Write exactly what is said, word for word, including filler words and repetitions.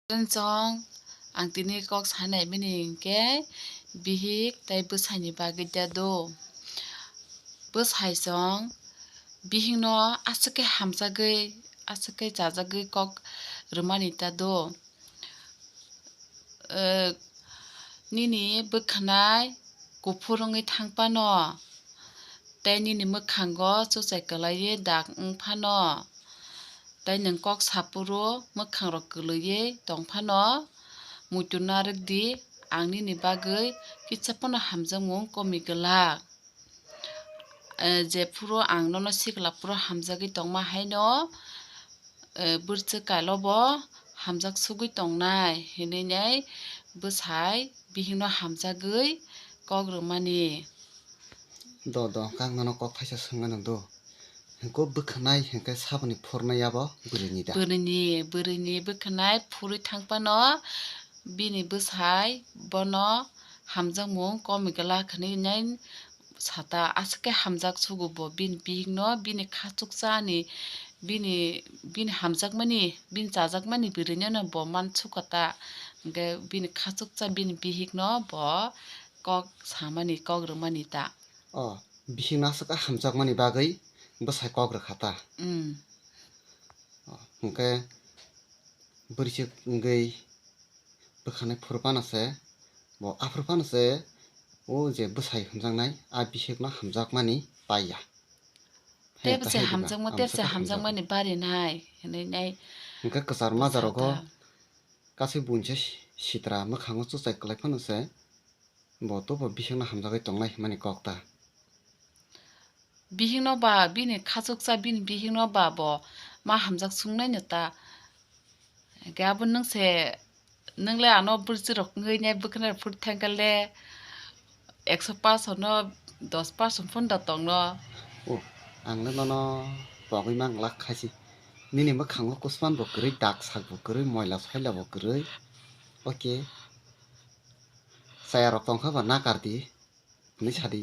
Chwng ang tini kok sanai bini hinkhe bihik tei bwsaini bagwi da do. Bwsai chwng bihikno aswk khe hamjagwi, aswk khe chajagwi kok rwmani ta do. Eh, nini bwkhanai kuphur wngwi thang phano, tei nini mwkhango chuchai kwlaiwi dak wng phano, tei nwng kok saphuru mwkhangrok kwlwiwi tong phano, muitu narwk di, ang nini bagwi kisa phano hamjakmung komi glak. Eh, jephuru ang nono sikla phuru hamjagwi tongma haino, eh, bwrchwk kailo bo hamjak sugwi tongnai hinwi nai bwsai bihikno hamjagwi kok rwmani. Do, do, kang nono kok thaisa swngna nang do. Hwnkhe bwkhanai hwnkhe saboni phurna yabo bwrwini da? Bwrwini, bwrwini bwkhanai phurwi thang phano bini bwsai bono hamjakmung komi glak hinwi nai sata aswk khe hamjak sugo bo bini bihikno, bini khachukchani, bini, bini hamjakmani, bini chajakmani bwrwino bo man sukha ta. Hwnkhe bini khachukcha bini bihikno bo kok samani, kok rwmani ta. O, bihikno aswk khe hamjakmani bagwi bwsai kok rwkha ta? Mm. O, hwnkhe bwrwchwk wngwi bwkhanai phuru phano se, bo aphuru phano se, o je bwsai hamjaknai, a bihikno hamjakmani paiya. He, tei bwsai tahai diba, hamjakma, tei bwsai hamjakmani barinai hinwi nai. Hwnkhe kwchar majarogo kasui buinsa sitra mwkhango chuchai kwlai phano se, bo to bo bihikno hamjagwi tongnai hwnmani kok ta? Bihikno ba bini khachuksa bini bihikno ba bo ma hamjak sungnaino ta. Hwnkhe abo nwng se, nwng le ano bwrwchwk rok wngwi nai bwkhwnai phuru thangkhe le ekso percent no dos percent phano da tongno. O, ang le nono pogwi mang glak khaisi. Nini mwkhango kusman bo kwrwi, dak sak bo kwrwi, moila soila bo kwrwi. Oke. Chaya rok tongkha ba nakar di. Hinwi sadi.